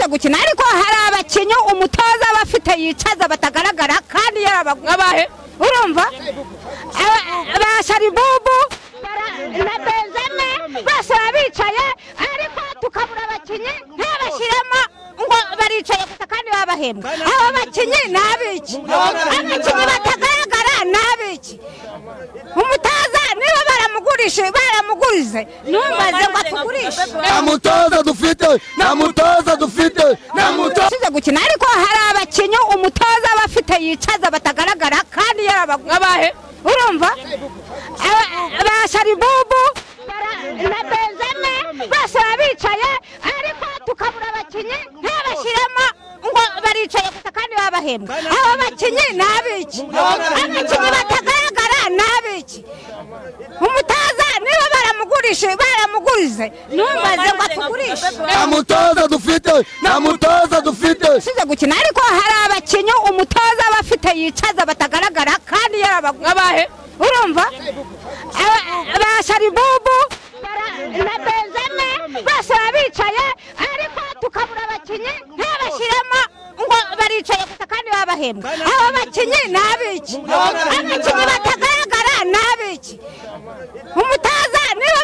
Ushize gukina ariko hari abakinyi umutoza bafite yicaza batagaragara kandi yarabagwabahe urumva ba Sharibubu na Benzema bose bicaye ariko tukabura abakinyi ntabashiramo ngo baricaye gusa kandi babahembwa. Abo bakinyi nabiki abakinyi batagaragara nabiki umutoza niba baramugurishe baramugurize numbaze ngo atugurishe. Nta mutoza dufite, nta mutoza dufite, nta mutoza. Ushize gukina ariko hari abakinyi umutoza bafite yicaza batagaragara kandi yarabagwabahe urumva ba Sharibubu na Benzema bose bicaye ariko tukabura abakinyi ntabashiramo ngo baricaye gusa kandi babahembwa. Abo bakinyi nabiki abakinyi batagaragara nabiki umutoza niba baramugurishe baramugurize numbaze ngo atugurishe. Nta mutoza dufite, nta mutoza dufite. Ushize gukina ariko hari abakinyi umutoza bafite yicaza batagaragara kandi yarabagwabahe urumva ba Sharibubu na Benzema bose bicaye ariko tukabura abakinyi ntabashiramo ngo baricaye gusa kandi babahembwa. Abo bakinyi nabiki abakinyi batagaragara nabiki umutoza niba